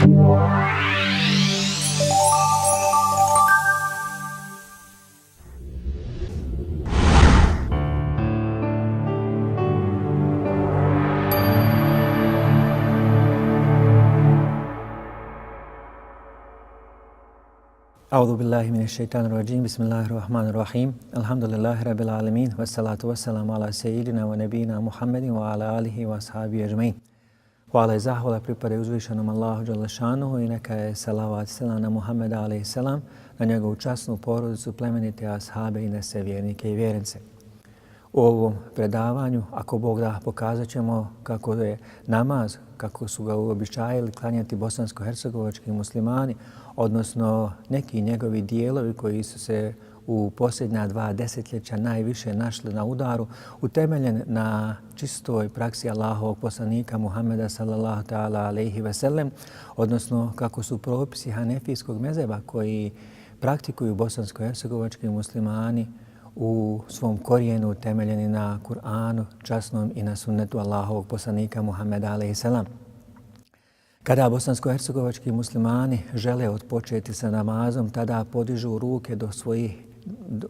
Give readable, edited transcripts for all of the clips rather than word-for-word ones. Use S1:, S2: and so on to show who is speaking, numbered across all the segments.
S1: A'udhu billahi minash shaitanir rajim. Bismillahirrahmanirrahim. Alhamdulillahi rabbil alamin. Wassalatu wassalamu ala sayyidina wa nabiyina Muhammedin wa ala alihi wa ashabihi ajma'in. Hvala i zahvala pripada uzvišenom Allahu dželle šanuhu i neka je salavat selam na Muhammeda alejhi selam, na njegovu časnu porodicu, plemenite ashabe i na sve vjernike i vjernice. U ovom predavanju, ako Bog da, pokazat ćemo kako je namaz, kako su ga uobičajili klanjati bosansko-hercegovački muslimani, odnosno neki njegovi dijelovi koji su se u posljednja 2 desetljeća najviše našli na udaru, utemeljen na čistoj praksi Allahovog poslanika Muhammeda sallallahu ta'ala alejhi ve sellem, odnosno kako su propisi hanefijskog mezheba koji praktikuju bosansko-hercegovački muslimani u svom korijenu utemeljeni na Kur'anu časnom i na sunnetu Allahovog poslanika Muhammeda alejhi selam. Kada bosansko-hercegovački muslimani žele odpočeti sa namazom, tada podižu ruke do svojih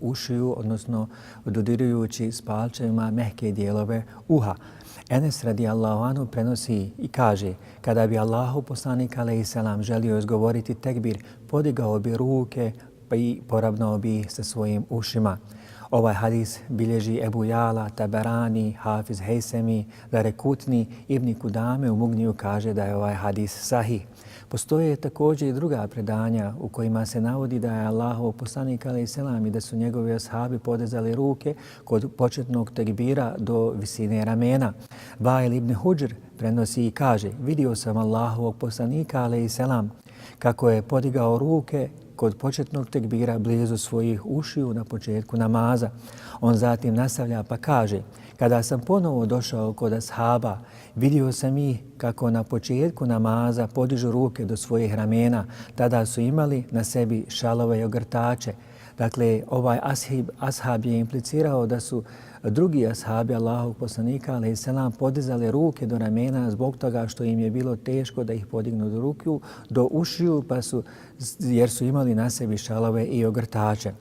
S1: ušiju, odnosno dodirujući s palčevima mehke dijelove uha. Enes radijallahu anhu prenosi i kaže, kada bi Allahov poslanik alejhi selam želio izgovoriti tekbir, podigao bi ruke i poravnao bi sa svojim ušima. Ovaj hadis bilježi Ebu Jala, Taberani, Hafiz Hejsemi, Darekutni, Ibn Kudame u Mugniju kaže da je ovaj hadis sahih. Postoje također i druga predanja u kojima se navodi da je Allahov poslanik alejhi selam i da su njegovi ashabi podizali ruke kod početnog tekbira do visine ramena. Vail ibn Hudžr prenosi i kaže, vidio sam Allahovog poslanika alejhi selam kako je podigao ruke kod početnog tekbira blizu svojih ušiju na početku namaza. On zatim nastavlja pa kaže, kada sam ponovo došao kod ashaba, vidio sam ih kako na početku namaza podižu ruke do svojih ramena, tada su imali na sebi šalove i ogrtače. Dakle, ovaj ashab je implicirao da su drugi ashabi Allahovog poslanika alejhi selam podizali ruke do ramena zbog toga što im je bilo teško da ih podignu do ruku, do ušiju, jer su imali na sebi šalove i ogrtače.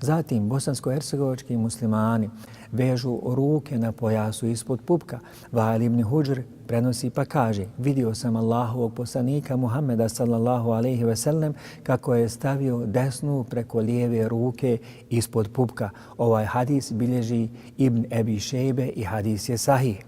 S1: Zatim, bosansko-hercegovački muslimani vežu ruke na pojasu ispod pupka. Vail ibn Hudžr prenosi pa kaže, vidio sam Allahovog poslanika Muhammeda sallallahu alejhi ve sellem kako je stavio desnu preko lijeve ruke ispod pupka. Ovaj hadis bilježi Ibn Ebi Šejbe i hadis je sahih.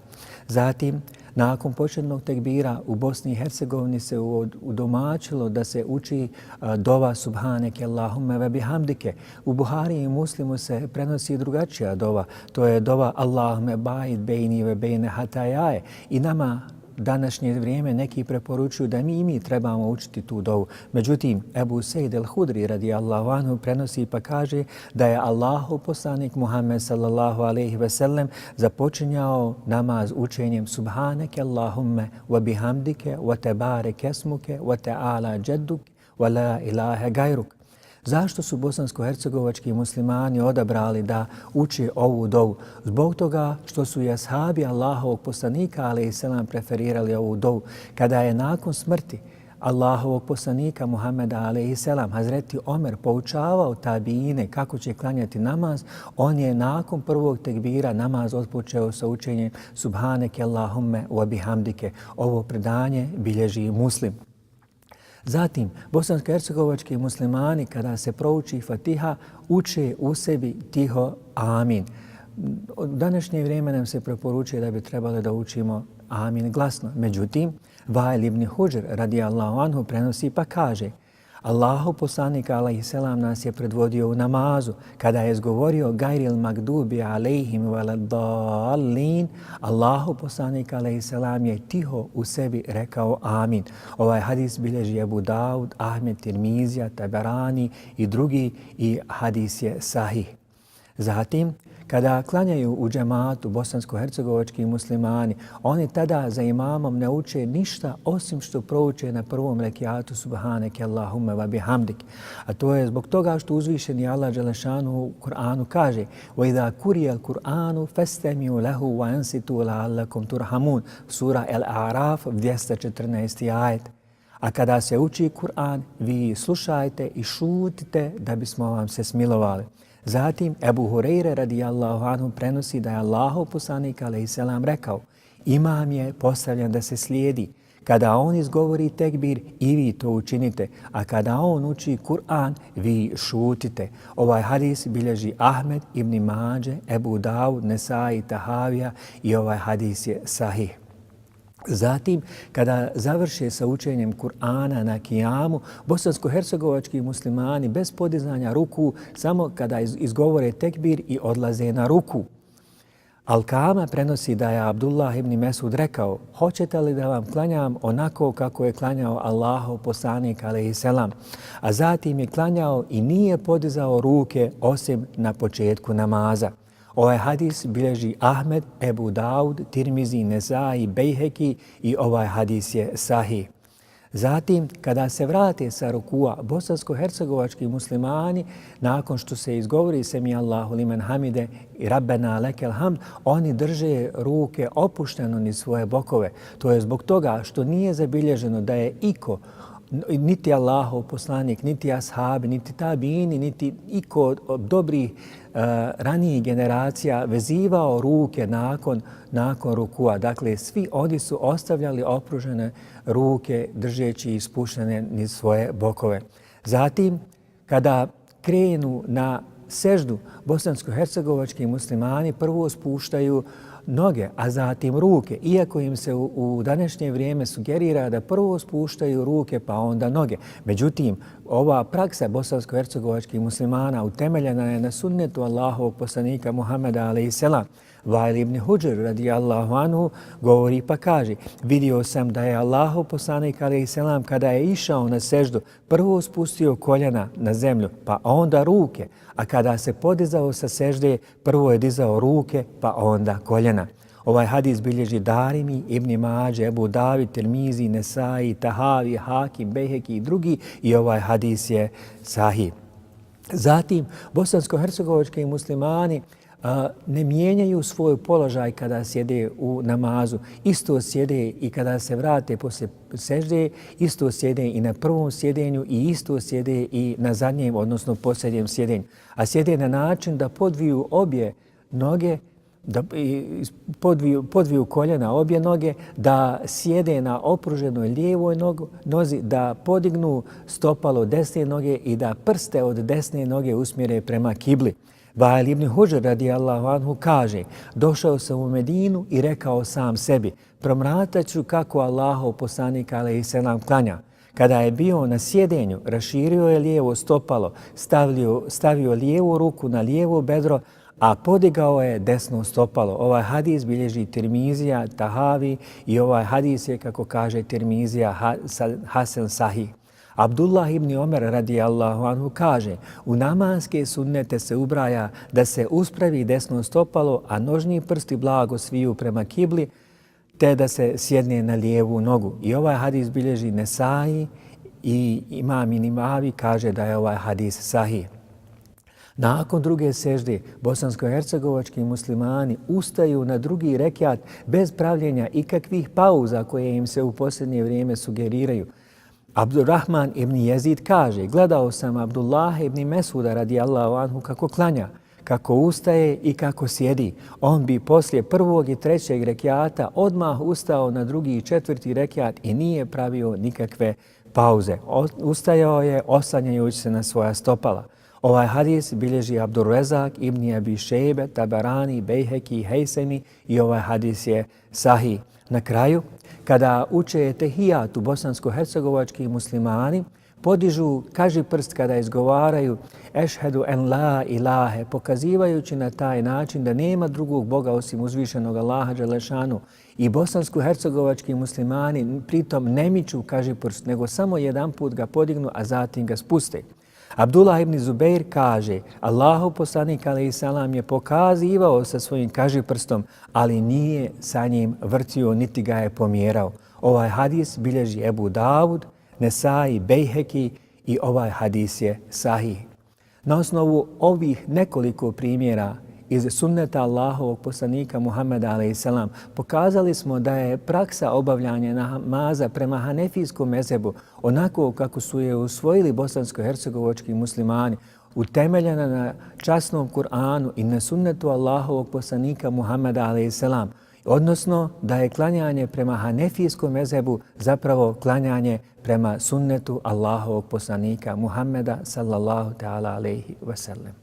S1: Zatim, nakon početnog tekbira u Bosni i Hercegovini se udomačilo da se uči dova Subhaneke Allahumme ve bihamdike. U Buhari i Muslimu se prenosi drugačija dova. To je dova Allahumme ba'id bejni ve bejne hatajaje. I nama današnje vrijeme neki preporučuju da mi trebamo učiti tu dovu. Međutim, Ebu Sejd el-Hudri radijallahu anhu prenosi pa kaže da je Allahov poslanik Muhammed sallallahu alejhi ve sellem započinjao namaz učenjem Subhaneke Allahumme wa bihamdike wa tebarek esmuke wa ta'ala jadduk wa la ilaha gajruk. Zašto su bosansko-hercegovački muslimani odabrali da uče ovu dovu? Zbog toga što su i ashabi Allahovog poslanika alejhi selam preferirali ovu dovu. Kada je nakon smrti Allahovog poslanika Muhammeda alejhi selam Hazreti Omer poučavao tabijine kako će klanjati namaz, on je nakon prvog tekbira namaz odpočeo sa učenjem Subhaneke Allahumme wa bihamdike. Ovo predanje bilježi Muslim. Zatim, bosansko-hercegovački muslimani kada se prouči Fatiha uče u sebi tiho amin. U današnje vrijeme nam se preporučuje da bi trebali da učimo amin glasno. Međutim, Vail ibn Hudžr radijallahu anhu prenosi pa kaže, Allahov poslanik alejhi selam nas je predvodio u namazu. Kada je izgovorio gajril magdubi alejhim veleddallin, Allahov poslanik alejhi selam je tiho u sebi rekao amin. Ovaj hadis bilježi Ebu Daud, Ahmed, Tirmizija, Taberani i drugi i hadis je sahih. Zatim, kada klanjaju u džematu bosansko-hercegovački muslimani, oni tada za imamom ne uče ništa osim što prouče na prvom rekiatu Subhaneke Allahumme wa bihamdik. A to je zbog toga što uzvišeni Allah dželešanu u Kur'anu kaže وَإِذَا كُرِيَ الْقُرْآنُ فَاسْتَمِعُوا لَهُ وَأَنْصِتُوا لَعَلَّكُمْ تُرْحَمُونَ Sura El-A'raf 214. ajet. A kada se uči Kur'an, vi slušajte i šutite da bismo vam se smilovali. Zatim Ebu Hureyre radijallahu anhu prenosi da je Allahov poslanik alejselam rekao: imam je postavljen da se slijedi. Kada on izgovori tekbir, i vi to učinite, a kada on uči Kur'an, vi šutite. Ovaj hadis bilježi Ahmed, Ibn Mađe, Ebu Davud, Nesai, Tahavija i ovaj hadis je sahih. Zatim, kada završe sa učenjem Kur'ana na kijamu, bosansko-hercegovački muslimani bez podizanja ruku, samo kada izgovore tekbir i odlaze na ruku. Alkama prenosi da je Abdullah ibn Mesud rekao: hoćete li da vam klanjam onako kako je klanjao Allahov poslanik alejselam? A zatim je klanjao i nije podizao ruke osim na početku namaza. Ovaj hadis bilježi Ahmed, Ebu Daud, Tirmizi, Nesai, Bejheki i ovaj hadis je sahih. Zatim, kada se vrate sa rukua, bosansko-hercegovački muslimani, nakon što se izgovori Semi Allahu limen hamide i Rabbena lekel hamd, oni drže ruke opušteno niz svoje bokove. To je zbog toga što nije zabilježeno da je iko, niti Allahov poslanik, niti ashabi, niti tabini, niti iko od dobrih ranijih generacija vezivao ruke nakon rukua. Dakle, svi oni su ostavljali opružene ruke držeći ispuštene niz svoje bokove. Zatim, kada krenu na seždu, bosansko-hercegovački muslimani prvo spuštaju noge, a zatim ruke, iako im se u današnje vrijeme sugerira da prvo spuštaju ruke pa onda noge. Međutim, ova praksa bosansko-hercegovačkih muslimana utemeljena je na sunnetu Allahovog poslanika Muhammeda alejselam. Vail ibn Hudžr radijallahu anhu govori pa kaže: vidio sam da je Allahov poslanik alejselam kada je išao na seždu prvo spustio koljena na zemlju pa onda ruke, a kada se podizao sa sežde prvo je dizao ruke pa onda koljena. Ovaj hadis bilježi Darimi, Ibn Mađe, Ebu David, Tirmizi, Nesai, Tahavi, Hakim, Bejheki i drugi i ovaj hadis je sahih. Zatim, bosansko-hercegovački muslimani ne mijenjaju svoj položaj kada sjede u namazu. Isto sjede i kada se vrate poslije sežde, isto sjede i na prvom sjedenju i isto sjede i na zadnjem, odnosno posljednjem sjedenju. A sjede na način da podviju obje noge, da podviju koljena obje noge, da sjede na opruženoj lijevoj nozi, da podignu stopalo desne noge i da prste od desne noge usmjere prema kibli. Vail ibn Hudžr radijallahu anhu kaže: došao sam u Medinu i rekao sam sebi: promratat ću kako Allahov poslanik alejselam klanja. Kada je bio na sjedenju, raširio je lijevo stopalo, stavio lijevu ruku na lijevo bedro, a podigao je desno stopalo. Ovaj hadis bilježi Tirmizija, Tahavi i ovaj hadis je, kako kaže Tirmizija, Hasan sahih. Abdullah ibn Omer radijallahu anhu kaže: u namaske sunnete se ubraja da se uspravi desno stopalo, a nožni prsti blago sviju prema kibli, te da se sjedne na lijevu nogu. I ovaj hadis bilježi Nesai i Imam Nimavi kaže da je ovaj hadis sahih. Nakon druge sežde, bosansko-hercegovački muslimani ustaju na drugi rekiat bez pravljenja ikakvih pauza koje im se u posljednje vrijeme sugeriraju. Abdurrahman ibn Jezid kaže: gledao sam Abdullah ibn Mesuda radijallahu anhu kako klanja, kako ustaje i kako sjedi. On bi poslije prvog i trećeg rekiata odmah ustao na drugi i četvrti rekiat i nije pravio nikakve pauze. Ustajao je oslanjajući se na svoja stopala. Ovaj hadis bilježi Abdurrezak ibn Abi Šejbe, Tabarani, Bejheki, Hejsemi i ovaj hadis je sahih. Na kraju, kada uče tehijatu bosansko-hercegovački muslimani, podižu kažiprst kada izgovaraju ešhedu en la ilahe, pokazivajući na taj način da nema drugog Boga osim uzvišenog Allaha dželešanu. I bosansko-hercegovački muslimani pritom ne miču kažiprst, nego samo jedan put ga podignu, a zatim ga spuste. Abdullah ibn Zubeir kaže: Allahov poslanik alejselam je pokazivao sa svojim kažiprstom, ali nije sa njim vrtio niti ga je pomjerao. Ovaj hadis bilježi Ebu Davud, Nesai, Bejheki i ovaj hadis je sahih. Na osnovu ovih nekoliko primjera iz sunneta Allahovog poslanika Muhammeda a.s. Pokazali smo da je praksa obavljanja namaza prema hanefijskom mezhebu onako kako su je usvojili bosansko-hercegovački muslimani, utemeljena na časnom Kur'anu i na sunnetu Allahovog poslanika Muhammeda a.s. Odnosno da je klanjanje prema hanefijskom mezhebu zapravo klanjanje prema sunnetu Allahovog poslanika Muhammeda sallallahu ta'ala alejhi ve sellem.